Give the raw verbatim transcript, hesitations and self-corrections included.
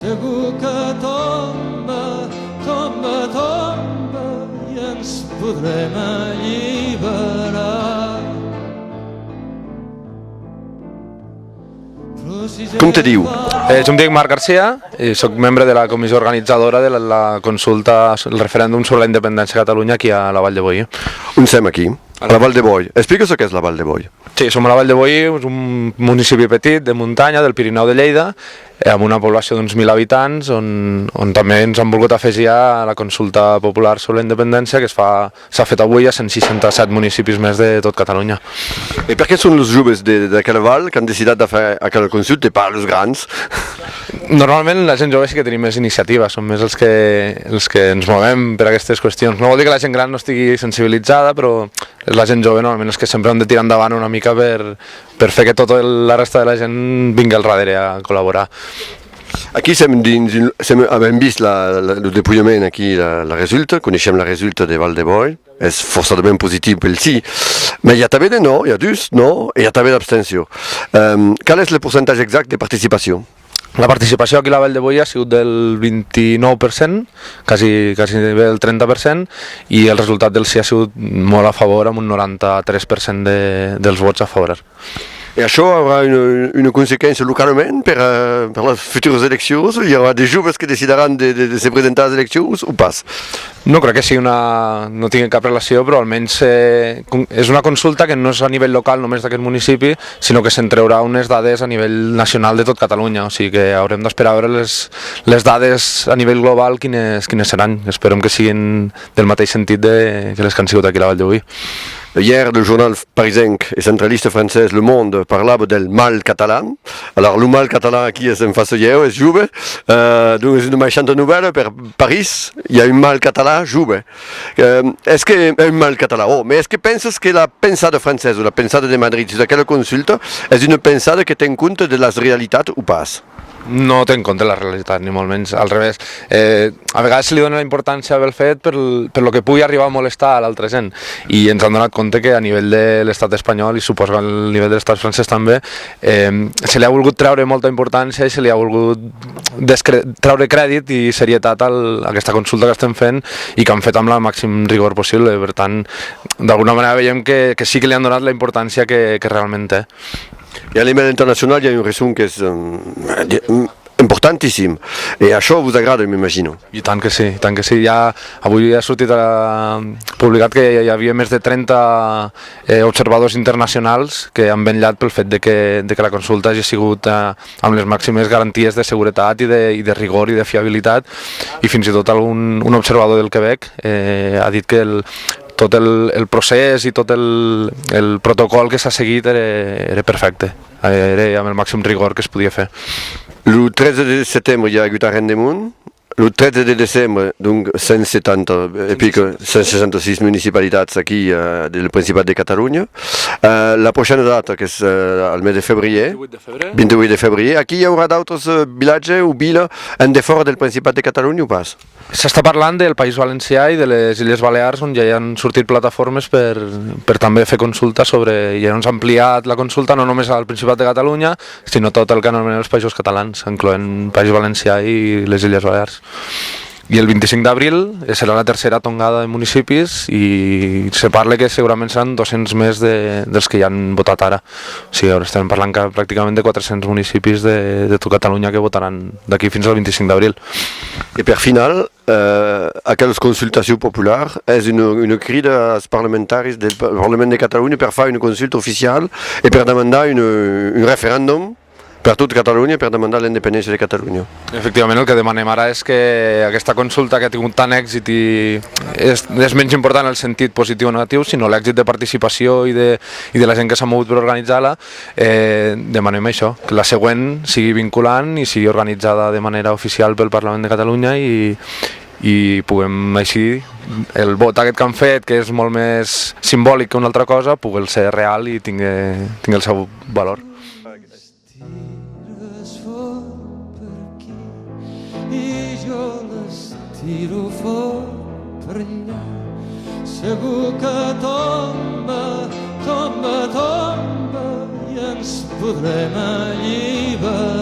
Segur que tomba, tomba, tomba, i ens podrem alliberar. Però si... Com te diu? Eh, jo em dic Marc Garcia i soc membre de la comissió organitzadora de la, la consulta, el referèndum sobre la independència de Catalunya aquí a la Vall de Boí. On sem aquí? A la Val de Boí. Explica ce qu'es la Val de Boí. Sí, som a la Vall de Boí, és un municipi petit de muntanya del Pirineu de Lleida, eh, amb una població d'uns mil habitants, on, on també ens han volgut afegir a la consulta popular sobre la independència, que es fa, s'ha fet avui a cent seixanta-set municipis més de tot Catalunya. E per qué son los joves de, d'aquela val qu'an decidat de far aquela consulta e pas los grans? Normalment la gent jove sí que tenim més iniciativa, som més els que, els que ens movem per aquestes qüestions. No vol dir que la gent gran no estigui sensibilitzada, però és la gent jove normalment els que sempre han de tirar endavant una mica per, per fer que tota el, la resta de la gent vingui al darrere a col·laborar. Aquí sem dins un, sem, avèm vist la, la, lo despulhament aquí, la, la resulta, coneishem la resulta de Val de Boí, es forçadament positiu pel sí, mas i a tanben de no, i a dus no, e i a tanben d'abstenció. Ehm, qual es le percentatge exacte de participacion? La participació aquí a la Vall de Boí ha sigut del vint-i-nou per cent, quasi, quasi bé el trenta per cent, i el resultat del sí ha sigut molt a favor, amb un noranta-tres per cent de, dels vots a favor. E això aurà una, una consequéncia localament per, eh, per las futuras eleccions? I aurà de joves que decidaràn de, de, de se presentar a las eleccions o pas? No crec que sigui una... no tingui cap relació, però almenys, eh, con-, és una consulta que no és a nivell local només d'aquest municipi, sinó que se'n traurà unes dades a nivell nacional de tot Catalunya, o sigui que haurem d'esperar a veure les, les dades a nivell global quines, quines seran. Esperem que siguin del mateix sentit de, que les que han sigut aquí a la Vall de Boí. Ièr, lo jornal parisenc e centralista francés Le Monde parlava del mal catalan. Alors, lo mal catalan aquí es en fàcia ieu, es jove. Eh, donc, es una maishanta novèla per París. I a un mal catalan jove. Eh, es que, un mal catalan, oh, mas es que pensas que la pensada francesa o la pensada de Madrid sus aquela consulta es una pensada que ten compte de las realitats o pas? No té en compte la realitat, ni molt menys. Al revés, eh, a vegades se li dona la importància pel fet, per, per lo que pugui arribar a molestar a l'altra gent. I ens hem donat compte que a nivell de l'estat espanyol, i suposo que a nivell de l'estat francès també, eh, se li ha volgut treure molta importància i se li ha volgut descre-, treure crèdit i serietat al, a aquesta consulta que estem fent i que han fet amb el màxim rigor possible. Per tant, d'alguna manera veiem que, que sí que li han donat la importància que, que realment té. E a nivèl internacional, i a un resson qu'es, eh, de-, importantissim. E això vos agrada, m'imagino. I tant que sí, i tant que sí. Ja, avui ha sortit, eh, publicat que hi havia més de trenta, eh, observadors internacionals que han vetllat pel fet de que, de que la consulta hagi sigut, eh, amb les màximes garanties de seguretat i de, i de rigor i de fiabilitat. I fins i tot algun, un observador del Quebec, eh, ha dit que el, tot el, el procés i tot el, el protocol que s'ha seguit era, era perfecte. Era amb el màxim rigor que es podia fer. Lo tretze de setembre i a agut arren de mond. Lo tretze de decembre, donc, cent setanta e pic, cent seixanta-sis municipalitats aquí, eh, del Principat de Catalonha. Eh, la prochaina data, qu'es, eh, al mes de febrièr, vint-e-vuit de febrièr, aquí i aurà d'autres, eh, vilatges o vilas en defòra del Principat de Catalonha o pas? S'està parlant del País Valencià i de les Illes Balears, on ja hi han sortit plataformes per, per també fer consulta sobre, i on s'ha ampliat la consulta no només al Principat de Catalunya, sinó tot el que anomenem els Països Catalans, incloent País Valencià i les Illes Balears. I el vint-i-cinc d'abril, eh, serà la tercera tongada de municipis i se parla que segurament seran dos-cents més de, dels que ja han votat ara. O sigui, ara estem parlant que pràcticament de quatre-cents municipis de, de tot Catalunya que votaran d'aquí fins al vint-i-cinc d'abril. E per final, eh, aquelas consultacions populars es una, una crida als parlamentaris del Pa-, Parlament de Catalonha per far una consulta oficial e per demandar un, un referendum per tot Catalonha, per demandar l'independéncia de Catalonha. Efectivament, el que demanem ara és que aquesta consulta que ha tingut tant èxit i és, és menys important el sentit positiu o negatiu, sinó l'èxit de participació i de, i de la gent que s'ha mogut per organitzar-la, eh, demanem això, que la següent sigui vinculant i sigui organitzada de manera oficial pel Parlament de Catalunya i, i puguem així, el vot aquest que han fet, que és molt més simbòlic que una altra cosa, pugui ser real i tingui, tingui el seu valor. Tires fort per aquí i jo les tiro fort per allà. Segur que tomba, tomba, tomba i ens podrem alliberar.